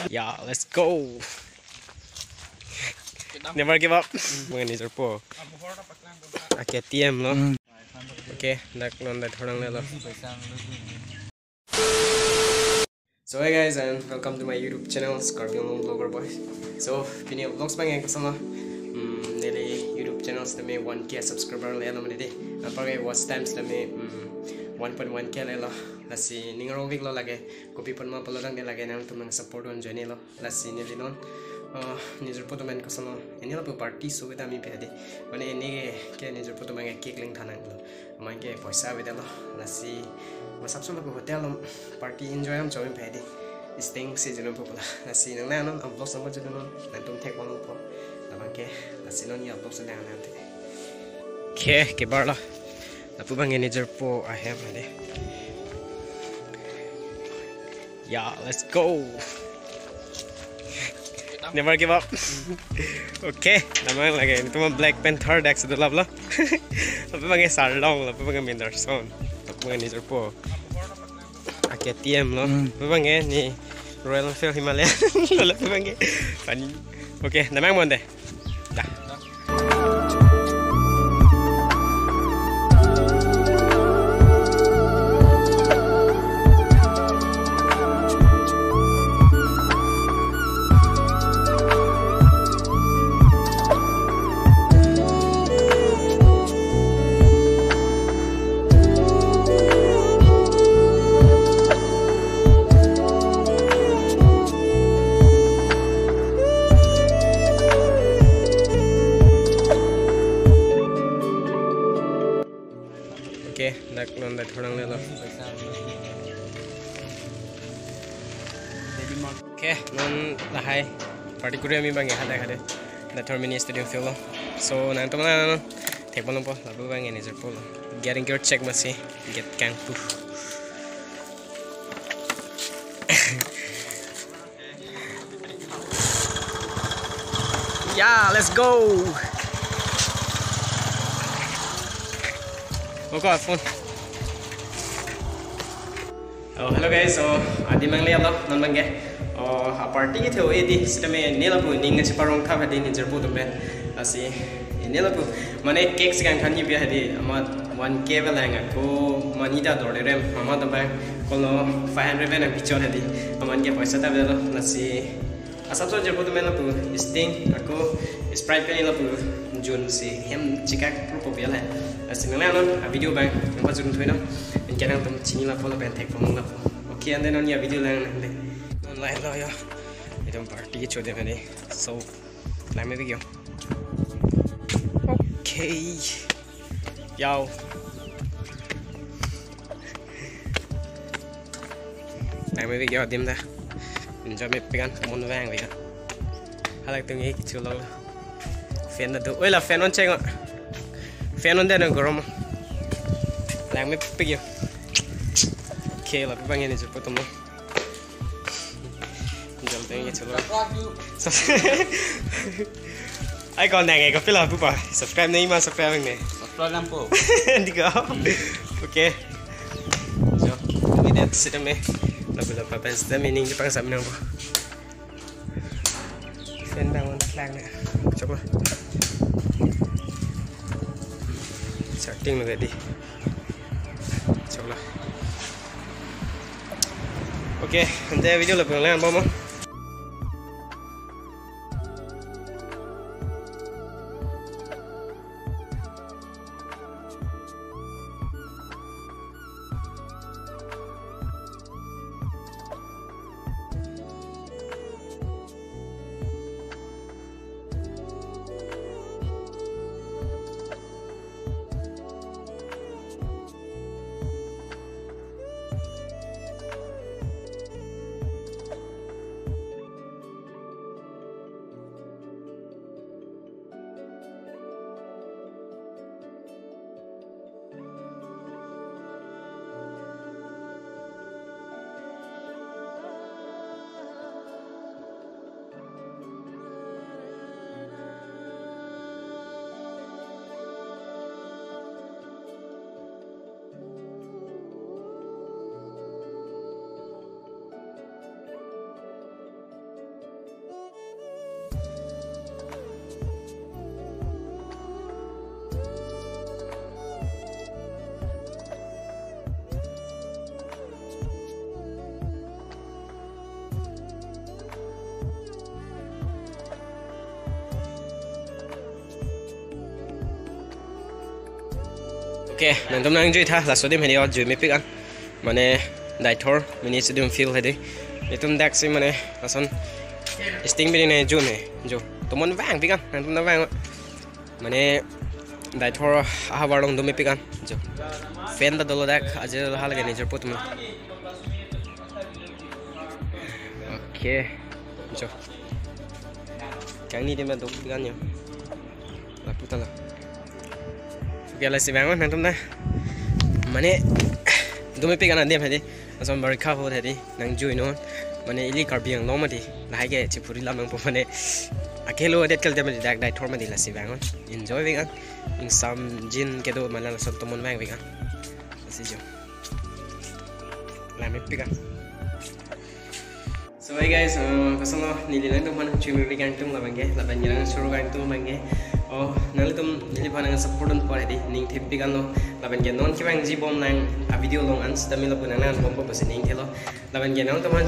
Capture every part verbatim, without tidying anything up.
Yeah, let's go. Never give up. Mangani jirpo. Ake T M lo. Okay, dak non dak thorang lelo. So hey guys, and welcome to my YouTube channel, Karbi Anglong Vlogger Boy. So pini vlogs bang yang kesana. Hmm, neli YouTube channel sitame one K subscriber lelo mene dei. Anparke watch time sitame, hmm, one point one K lelo. Lasi ning arong vek lo lake. Kopi pon ma pulo tangte lake nangtum nang support on join lo. Lasi neli non, uh, nijirpo atum pen koson lo. Neli lapu party so kita mi pe dei. Mane neli ke nijirpo atum pen cake leng thanang lo. Aman ke poisa avedetlo. Lasi masap so lapu hotel lo party enjoy am chomi pe dei. Sting si jeno po pula. Lasi nang na non vlog sama jeno non. Nangtum thek wang po. Labang ke lasi non ya vlog sedang nanti. Ke, kebar lo. Lapu bang nijirpo ahem dei. Yeah, let's go. Never give up. Okay, damang lake. Netum Black Panther dak sudah lap lo. Lapu bang sarlong, lapu bang Mendelssohn. Lapu bang nijirpo. Ake T M lo. Hmm. Lapu bang ni Royal Enfield Himalaya. Lapu bang pani. Okay, damang mon dei. Dah. Okay, dak non dak thorang lelo. Okay, non lahai party kuri ami bang ya, hade hade. Dak thor mini stadium field lo. So nangtum na non thek bang po, lapu bang nijirpo lo. Getting gear check masi, get kang pu. Yeah, let's go. Okay, phone. Oh, hello guys. So, adim nangle lo, non bang ke. Oh, a party ke theo edi, sitame neli lapu ning cheparong tha hadi nijirpo atum pen. Lasi, neli lapu, mane cake si kangthan ni biya hadi, amat one K belang ako, mane ta dor rem, amat abang, kono five hundred pen nang pichon hadi, aman ke poisa ta belo, lasi. Asap so jirpo atum pen lapu Sting, ako Sprite pen lapu Jun si hem chikak pro po biya la. Lasi nang non a video bang, nang pa jun thui no. Anke nangtum chini lapu lapen thek pamong lapu. Okay, and then on ya video lang nang dei. Non lahai lo yo. Itum party ke chode mane. So, lang mepik yo. Okay. Yo. Lang mepik yo adim ta. Enjoy mepik an, mon vang vek yo. Halak tung ik chulo. Fan na do. Oi la fan on cheng. Fan on dei na gorom. Lang mepik yo. Okay, lapu bang nijirpo atum. Jal teng ke chulo. Ai, ko nang ke ko pila pupa. Subscribe nangji ma, subscribe nang. Subscribe nang po. Diko. Okay. So, ini dia sitame. Lapu lapu pen sitame ning pang sam nang po. Fan bang on flag na. Choklo. Starting lo dei. Choklo. Okay, ante video lapu lang bom. Okay, nangtum nangjui tha, laso adim hedi o jui mepik an. Mane Deithor mini stadium field hedi. Itum daksi mane lason sting bini ne jui ne jo. Tomon vangpik an, nangtum nangvang. Mane Deithor ahavar along do mepik an jo. Fan ta dolo dak, aje dolo halage ne jorpo tum. Okay, jo. Kangni adim do mepik an jo. Lapu ta lo. Okay, lasi vang nangtum na. Mane do mepik an adim hedi. Lason barikha ahut hedi nangjui non. Mane ili Karbi Anglong mati. Lahai ke chipuri lam nangpo mane. Akelo adet kal adim mati, dak Deithor mati, lasi vang non. Enjoy vang non. Ingsamjin kedo mane lason tomon vangpik an. Lasi jo. Lam mepik an. So hey guys, uh, koson lo neli nangtumphan chumi bi kangtung labang ke, laban ke nang suru kangtung labang ke. Oh, nanglitum neliphan nang support un pore di, ning thepik an lo, laban ke non kevangji bom nang a video along an sitame lapu nang nang bompo pusi ning thelo. Laban ke nangtumphan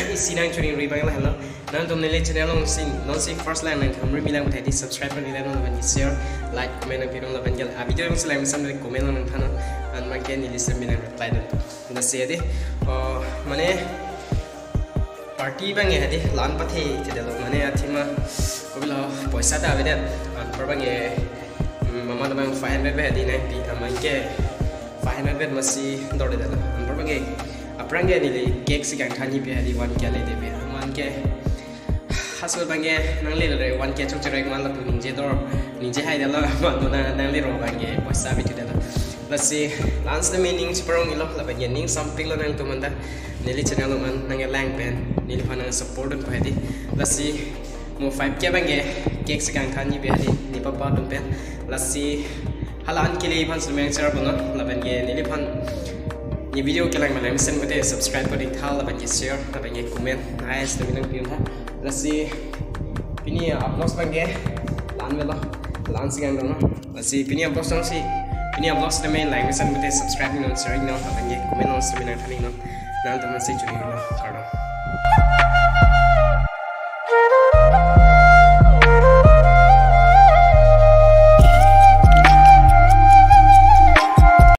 isi nang churi ri abang la helo. Nangtum neli channel along si, non si first lang nang khamri bilang puthai di, subscribe nang bilang, laban ke share, like, comment nang pinon, laban ke a video along si lang misam comment nang thanon, an abang ke neli sami nang reply dun. Lasi hedi, oh, mane party abang ke hedi la-an pathe thedetlo, mane athema kopilo poisa ta avedet, anpar abang ke, mm, mama ta abang five hundred pen hedi nangpi, aman ke five hundred pen masi dordedetlo, anpar abang ke aphrang ke neli cake si kangthan ni pi hedi one K le de pi, aman ke halaso abang ke nangle re one K chok cherek man lapu ningje dor, ningje haidetlo, aman dona nangle ro abang ke poisa bi thedetlo. Lasi la-an sitame ning chiparong ilo, laban ke ning sampik lo nangtum anta. Neli channel along an nang lang pen neliphan nang support un pore di. Lasi mo five K abang ke cake si kangthan ni pi hedi, ne papa atum pen. Lasi hala an kele aphan sumeng share bonon, laban ke neliphan ne video kelang malang mesen mate subscribe ko ding tha, laban ke share, laban ke comment. Nice, labi nang piun tha. Lasi pini a vlogs abang ke la-an avelo, la-an si kangdong lo. Lasi pini a vlogs along si, pini a vlogs sitame lang mesen mate subscribe non, share non, laban ke comment non sitame nang than non. Nangtum si churi lo, kardom.